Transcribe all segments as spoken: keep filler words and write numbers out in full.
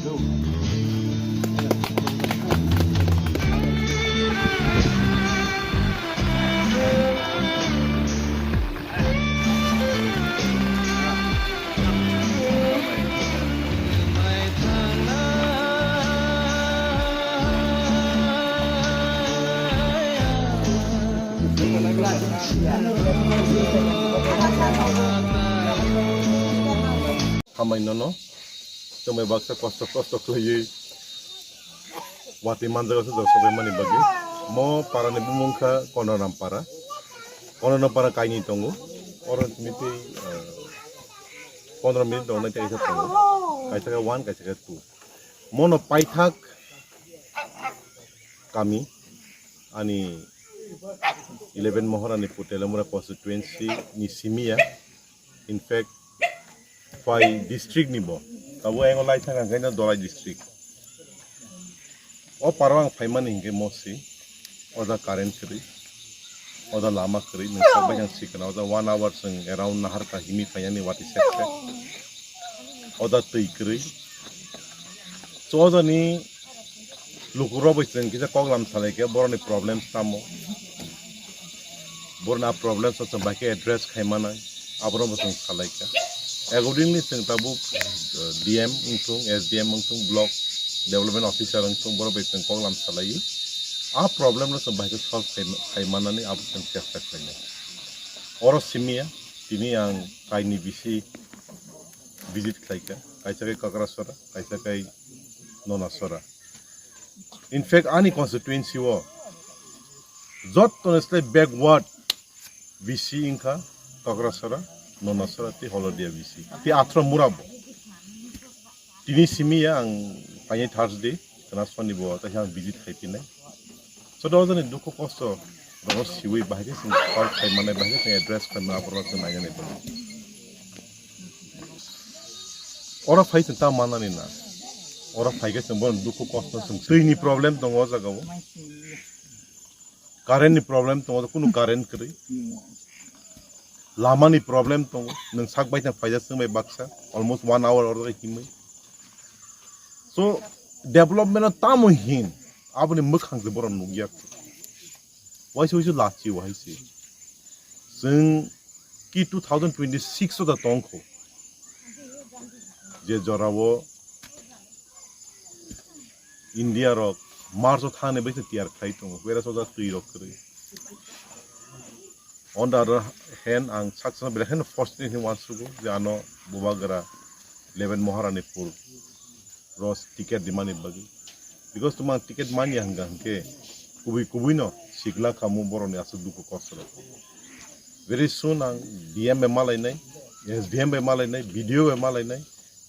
Hamai nono, chwngbai baksa kosto kosto khlaiwi watwi manjak aswk jora sobai mani bagwi. Mo para ni bumung kha Kononam para. Kononam para kainwi tongo. Oro tini tei, eh, pondro minute dong nai tei kaisa tongo. Kaisa khe one, kaisa khe two. Mono paithak kami ani eleven Moharani Pur Teliamura constituency ni simi ya. In fact, phai district ni bo. Tabo engo lai thang ang kaino Dolai district. O paro ang phaimani hinkhe mosi. Oda current kwrwi. Oda lama kwrwi. Nung sakbai ang sikana. Oda one hour sung around nahar ka himi phaiyani wati sekte. Oda twi kwrwi. Chodani lukurok bai chwng kisa koklam salai khe boroni problems tamo. Borna problems o chwng bai khe address khai manai, abono bo chwng salai kha. Accordingly chwng tabuk, uh, D M wngthung, S D M wngthung, block development officer wngthung, borok bai chwng koklam salai. A problem no chwng bai khe solve khai, khai manani abo chwng chesta khlainai. Oro simiya, tini ang kaini bisi visit khlai kha, kaisa khe Kakrasora, kaisa khe Nonasora. In fact, ani constituency o jottoni slai backward B C wngkha Kakrasora, Nonasora tei Holodia B C. Tei athro mura bo. Tini simi ya ang painai Thursday, kana Sonibo tei ang visit khai pinai. Sodo jani dukhu kosto rogo siwi bahai khe sing solve khai manai, bahai khe sing address khai manai, aborok sing nainani bo. Oro phai sing ta manani na. Oro phai khe sing bo dukhu kosto sing. Twi ni problem tongo o jaga o. Current ni problem tongo, kunu current kwrwi. Lama ni problem tongo, nwng sak bai thang phaijak chwng bai baksa, almost one hour oro himwi. So, development o tamo hin, aboni mwkhang se borok nukya. Waisa waisa lachi wahai se. Chwng ki two thousand twenty-six o da tongkho. Je jorao India rok March o thani bai se tiyar khlai tongo, whereas o da twi rok kwrwi. On the other hand, ang saksa belai kheno fortunate hinwi uansugo je ano Bubagra eleven Moharanipur ro ticket dimani bagwi. Because tumang ticket manya hwnka hwnkhe kubui kubui no sikla khamu borokni aswk dukhu kosto rok. Very soon ang D M bai malainai, S D M bai malainai, B D O bai malainai,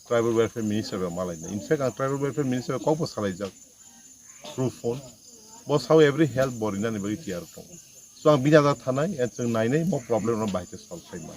Tribal Welfare Minister bai malainai. In fact, ang Tribal Welfare Minister bai kokbo salaijak through phone. Bo sao every help bo rinani bagwi tiyar tongo. So ang bini ajak thanai, and chwng nainai mo problem no bahai khe solve khai ma.